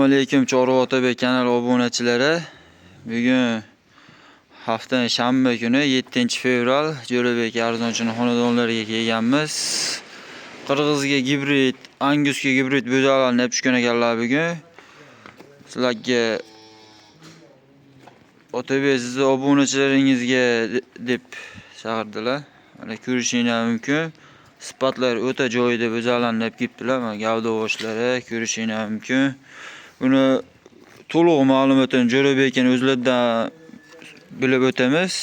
Assalomu alaykum, Chorva Otabek kanali obunachilari. Bugun haftaning shanba kuni, 7-fevral, Jo'rabek arzonchining xonadonlariga kelganmiz. Qirg'izga gibrid, Angusga gibrid bo'zaqlarni olib tushgan ekanlar bugun. Sizlarga, Otabek, sizni obunachilaringizga deb chaqirdilar. Mana, ko'rishinglar mumkin. Sifatlari o'ta joyida bo'zaqlarni olib kelibdilar. Mana, gavda boshlari, ko'rishinglar mumkin. Buni to'liq ma'lumotini Jo'rabek akani o'zlaridan bilib o'tamiz.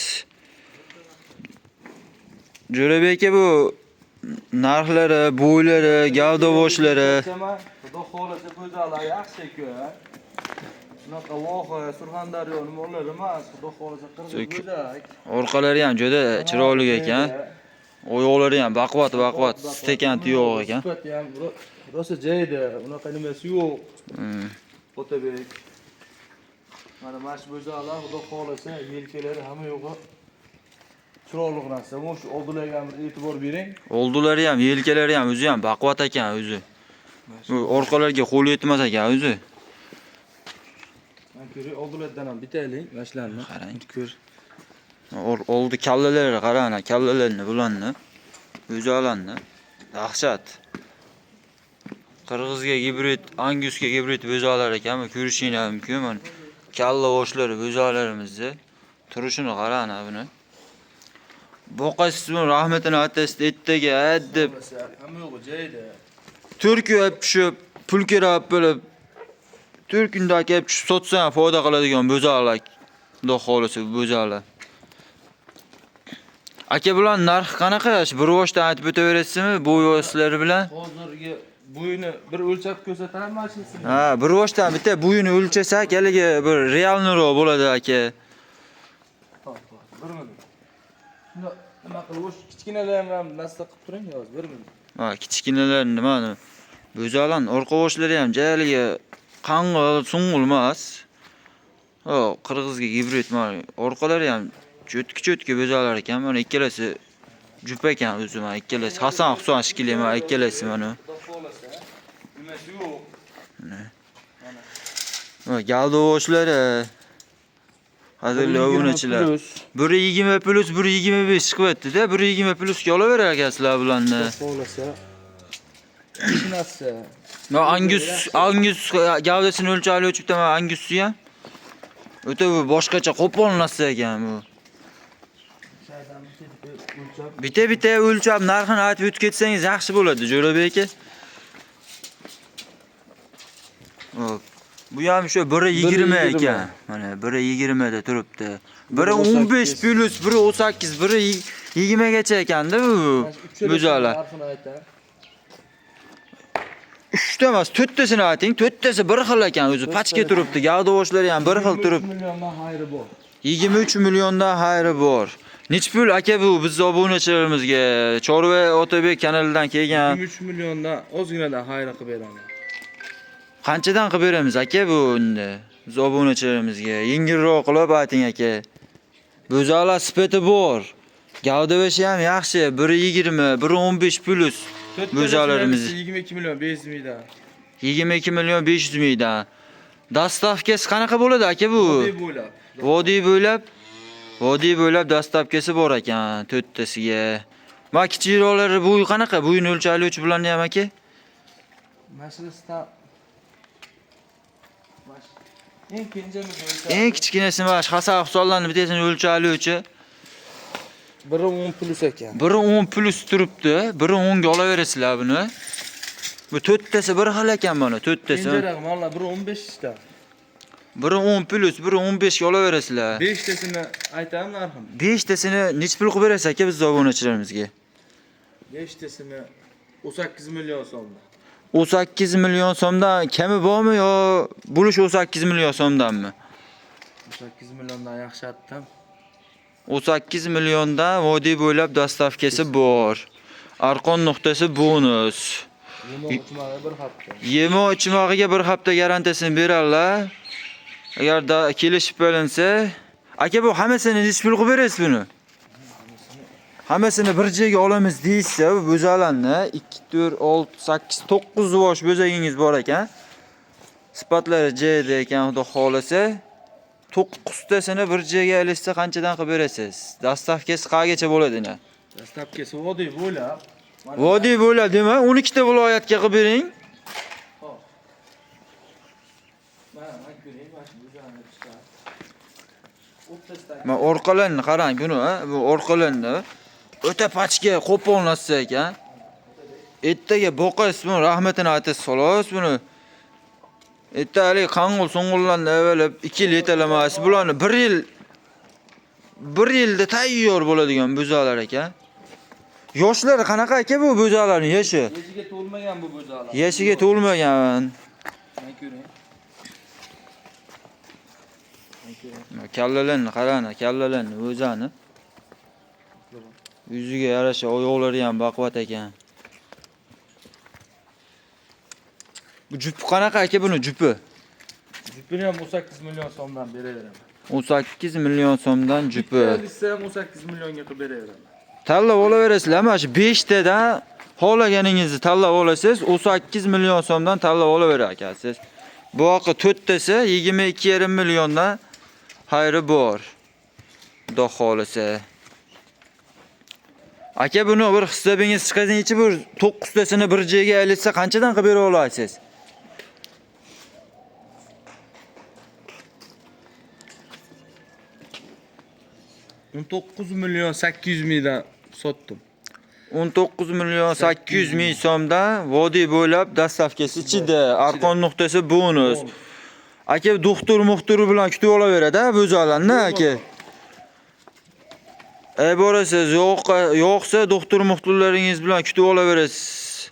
Jo'rabek aka, bu narxlari, bo'ylari, gavda boshlari. Xudo xohlasa, bo'zaqlar yaxshi ekan. Shunaqa voha, Surxondaryo nimalar emas, Xudo xohlasa, qirg'iz bo'zak. Orqalari ham juda chiroyli ekan. Oyoqlari ham baquvvat baquvvat, stekan tuyoq ekan. Sifati ham rosa joyida, unaqa nimasi yo'q. Otabek. Mana shu bo'zaqlar, Xudo xohlasa, yelkalari, hamma yo'g'i chiroyli narsa. Mana shu oldilarga ham bir e'tibor bering. Oldilari ham, yelkalari ham, o'zi ham baquvvat ekan o'zi. Bu orqalariga qo'l yetmas ekan o'zi. Mana, ko'ring, oldilardan ham bitaylik mana shularni. Qarang. Ko'r. Oldi kallalari, qarang, kallalarini bularni. O'zi alanni. Dahshat. Qirg'izga gibrid, Angusga gibrid bo'zaqlar ekan, bu ko'rishinglar mumkin. Mana, kalla boshlari bo'zaqlarimizni. Turishini qarang buni. Boqasiz, buni rahmatini aytasiz ertaga deb. Hamma yo'g'i joyida. Turkiya olib tushib, pul kerak bo'lib, 4 kunda kelib tushib sotsa ham foyda qiladigan bo'zaqlar. Xudo xohlasa, bu bo'zaqlar. Aka, bular narxi qanaqa? Shu bir boshdan aytib o'taverasizmi bo'y vositalari bilan? Hozirgi bo'yini bir o'lchab ko'rsataman mashinasini. Ha, bir boshdan bitta bo'yini o'lchasak, haligi bir реальный roq bo'ladi, aka. Hop, bir minut. Shunda nima qilib, o'sha kichkinalarni ham narsa qilib turing hozir, bir minut. Ha, kichkinalar nimani? Bo'zaqlarning orqa boshlari ham haligi qang'il, so'ng'il emas. Ha, qirg'izga gibrid, mana, orqalari ham cho'tki-cho'tki bo'zaqlar ekan. Mana, ikkalasi jup ekan o'zi, mana, ikkalasi Hasan Husan shekilli, mana, ikkalasi mana. Xudo xohlasa, nimasi yo'q. Mana, gavda boshlari. Qadrli obunachilar. Biri 20 plus, biri 25 chiqyapti-da. Biri 20 plusga olaverar ekansizlar bularni. Xudo xohlasa. Kishinasi. No, Angus gavdasini o'lchayli o'chibdi, mana, Angusni ham. O'ta bu boshqacha qo'pol narsa ekan bu. Shaydan bitta o'lchab. Bitta bitta o'lchab, narxini aytib o'tib ketsangiz yaxshi bo'ladi, Jo'rabek aka. Hop. Bu ham shu biri 20 ekan. Mana, biri 20 da turibdi. Biri 15 plus, biri 18, biri 20 gacha ekanda bu bo'zaqlar. Narxini aytaman. Uchta emas, to'rttasini ayting. To'rttasi bir xil ekan o'zi. Pachka turibdi. Gavda boshlari ham bir xil turibdi. Milliondan xayri bor. 23 milliondan xayri bor. Nech pul, aka, bu biz obunachilarimizga Chorva Otabek kanalidan kelgan? 23 milliondan ozginadan xayri qilib beraman. Qanchadan qilib beramiz, aka, bu endi? Biz obunachilarimizga yengilroq qilib ayting, aka. Bo'zaqlar sifati bor. Gavda boshi ham yaxshi. Biri 20, biri 15 plus. Bo'zaqlarimiz. 22 million 500 mingdan. 22 million 500 mingdan. Доставка si qanaqa bo'ladi, aka, bu? Vodiy bo'ylab. Vodiy bo'ylab доставка si bor ekan to'rttasiga. Ma, kichikroqlari bo'yi qanaqa? Bo'yini o'lchaylik bularni ham, aka. Mashinasidan eng kenjamiz o'lchab. Eng kichkinasi, mana shu Hasan Husanlarni bittasini o'lchaylikchi. Biri 10 plus ekan. Biri 10 plus turibdi. Biri 10 ga olaverasizlar buni. Bu to'rttasi bir xil ekan, mana, to'rttasi. Kenjaroq mollar biri 15 ta. Biri 10 plus, biri 15 ga olaverasizlar. 5 tasini aytaman narxini. 5 tasini nech pul qilib berasiz, aka, biz obunachilarimizga? 5 tasini 18 million so'mdan. 18 million so'mdan kami bormi yo bo'lish 18 million so'mdanmi? 18 milliondan yaxshi aytdim. 18 milliondan, vodiy bo'ylab доставка si bor. Arqon nuqtasi bonus. Yemoq ichmog'i bir hafta. Yemoq ichmog'iga bir hafta garantiyasini beradilar. Agarda kelishib bo'linsa, aka, bu hammasini nech pul qilib berasiz buni? Hammasini bir joyga olamiz deyishsa, bu bo'zaqlarni 2, 4, 6, 8, 9 bosh bo'zagingiz bor ekan. Sifatlari joyida ekan, xudo xohlasa. 9tasini bir joyga ilishsa qanchadan qilib berasiz? Dastavkasi qayergacha bo'ladi ina? Dastavkasi vodiy bo'ylab. Vodiy bo'ylab demak, 12 ta viloyatga qilib bering. Hop. Mana, mana ko'ring, mana shu bo'zani chiqar. O'rtasida. Mana orqalarini qarang buni, ha, bu orqalarini o'ta pachka qo'pol narsa ekan. Ertaga boqasiz buni, rahmatini aytasiz xolos buni. Erta haligi qang'ul so'ng'ullarni avvalab 2 yil yetalamaysiz. Bularni 1 yil 1 yilda tayyor bo'ladigan bo'zalar ekan. Yoshlari qanaqa aka bu bo'zalarning yoshi? Yoshiga to'lmagan bu bo'zalar. Yoshiga to'lmagan. Mana ko'ring. Mana ko'ring. Kallalarni qarang, kallalarni o'zani. Yuziga yarasha oyoqlari ham baquvvat ekan. Bu jupi qanaqa aka buni jupi? Jupini ham 18 million so'mdan beraveraman. 18 million so'mdan jupi. Bitta ilsa ham 18 millionga qilib beraveraman. Tanlab olaverasizlar, mana shu 5 tadan xohlaganingizni tanlab olasiz, 18 million so'mdan tanlab olaverar ekansiz. Bu yoqqa 4 tasi 22,5 milliondan xayri bor. Xudo xohlasa. Aka buni bir hisobingiz chiqazingchi, bir 9 tasini bir joyga aylansa qanchadan qilib bera olasiz? 19 million 800 mingdan sotdim. 19 million 800 ming so'mdan vodiy bo'ylab dastavkasi ichida, arqon nuqtasi bonus. Aka doktor muxturi bilan kutib olaveradi bo'zalarni aka. Borasiz, yo'qsa doktor muxturlaringiz bilan kutib olaverasiz.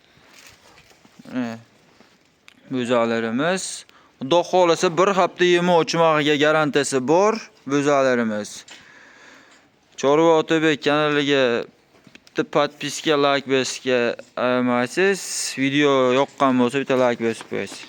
Bo'zalarimiz. Xudo xohlasa bir hafta yemi o'chmog'iga garantiyasi bor bo'zalarimiz. Chorva Otabek kanaliga bitta podpiska, like bosishga ayamaysiz. Video yoqqan bo'lsa bitta like bosib qo'yasiz.